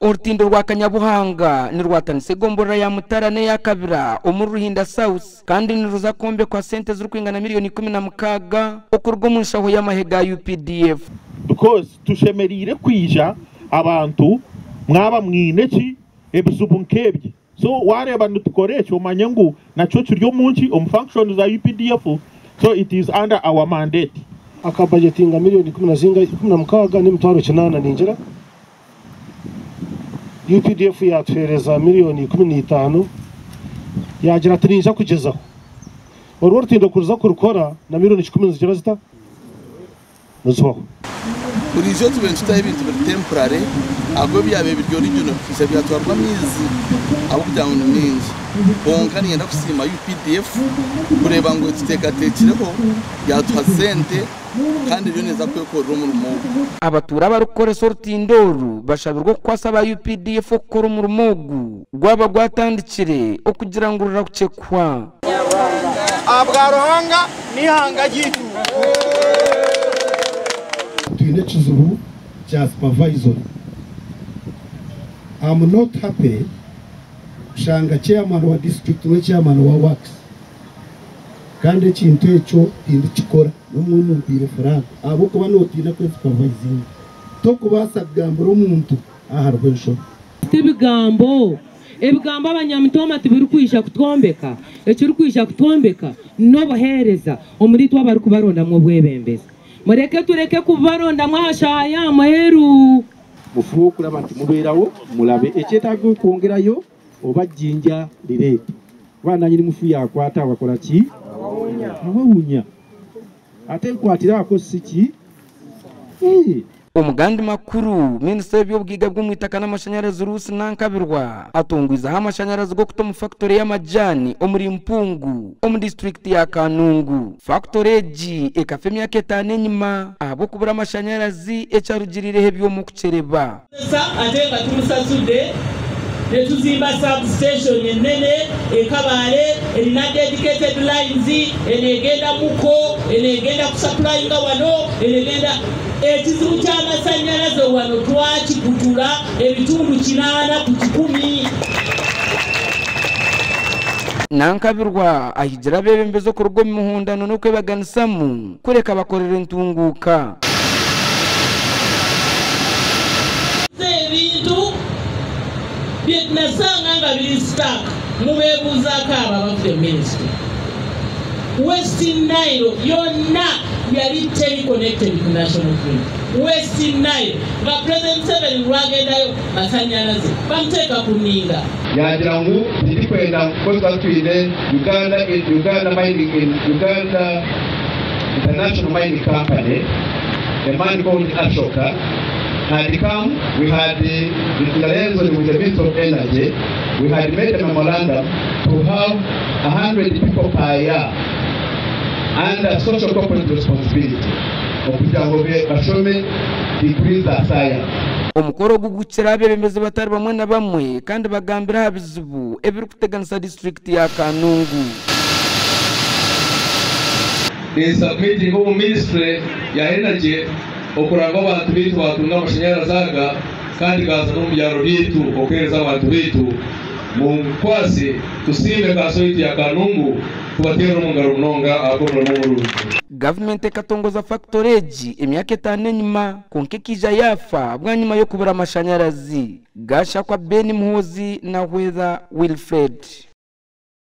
Orutindo rwa Kanyabuhanga nirwatanisa egomborora ya Mutara n'eya Kabira omuri Ruhinda South kandi niruza kwombekwa sente zirikwingana miriyoni 16 okuruga omu nshaho y'amahe ga UPDF. Because tushemereire kwija abantu mwaba mwine ki ebizibu nk'ebye. So wareeba nitukora ekyo omanye ngu nakyo kiri omu nki omu functions za UPDF so it is under our mandate. Akabajetinga miriyoni ikumi na zingahi 16 n'emitwaro kinaana ningira. UPDF yaatuheereza miriyoni 15 yaagira ati ninza kugyezaho. Orwo orutindo kuruza kurukora na miriyoni kikumi nizigira zita? Nizihwaho. Buriijo tubaire nitutaho ebintu biri temporary ahabw'okuba ebyabaire biri original bikaija byatwarwa amaizi ahabw'okugira ngu ni maingi. Kwonka niinyenda kusiima UPDF kureeba ngu etuteekateekireho yaatuha sente kandi eriyo neeza kwekorera omurimo ogu. Abatuura abarikukoresa orutindo oru bashabirwe okukwasa aba UPDF okukora omurimo ogu gwaba gwatandikire okugira ngu rurahukye kuhwa. Ahabwa Ruhanga n'eihanga ryaitu. Twine ekizibu kya supervisory. Am not happy kushanga chairman wa district niwe chairman wa works kandi ekintu ekyo tindikikora n'omwe mumpiire frank ahabw'okuba notiina kwe supervisinga tokubaasa kugambira omuntu aha hariho enshobi. Ti bigambo. Ebigambo abanyamitooma tibirikwija kutwombeka. Ekirikwija kutwombeka n'obuheereza omuri itwe abarikubarondamu obwebembezi. Mureke tureke kubarondamu aha shaaha y'aha muheru. Mufube okulaba nti mubeerawo mulabe ekyetaaga okwongerayo oba Jjinja lireete kuba nanyini mufu yakwata wakola ki awewunya ate nkwatiraako si ki eh. Omu gandi makuru, Minisita w'eby'obugaiga bw'omwitaka n'amashanyarazi Ruth Nankabirwa atongwizeho amashanyarazi g'okuta omu fakitore y'amajaani omuri Mpungu omu disiturikiti ya Kanungu. Fakitore egi ekafa emyaka etaano enyima ahabw'okubura amashanyarazi ekyarugiriireho ebyoma okukyereba. Ate nga tumusasudde netuzimba substation enene e Kabale erina dedicated lines, eno egenda Muko, eno egenda kusupplyinga wano, eno egenda. Ekizibu ky'amasanyalaze wano twakikutula ebitundu 80 ku kikumi. Nankabirwa ahigira abeebembezi okuruga omu mihondano n'okwebaganisamu kureka bakorera entunguuka. Ebintu byenasanga nga biri stuck mubeebuuzaako abo abafudde ministry. West Nile yonna yali teri connected ku national grid. West Nile nga President Museveni lwagendayo masanyalaze bamuteeka ku nninga. Yagira ngu tirikwenda kukozesa twine Uganda Uganda Mining in Uganda International Mining Company. A man called Ashoka had come. We had the liaison with the Minister of Energy. We had made a memorandum to have 100 people per year under social corporate responsibility okugira ngu bashome degrees za science. Omukoro ogu gukira abeebembezi batari bamwe na bamwe kandi bagambira aha bizibu ebirikuteganisa disiturikiti ya Kanungu. Ni omu ministry ya energy okuranga abantu baitu batunga amashanyarazi aga kandi gaza n'omu byaro byaitu okuheereza abantu baitu munkwase tusiime kanso yaitu ya Kanungu tubateera omu ngaro munonga ahabw'omurimo omurungi. Gavumenti ekatongoza fakitore egi emyaka etaano enyima kwonka ekaija yaafa bwanyima y'okubura amashanyarazi. Gashakwa Ben Muhoozi na Hweza Wilfred.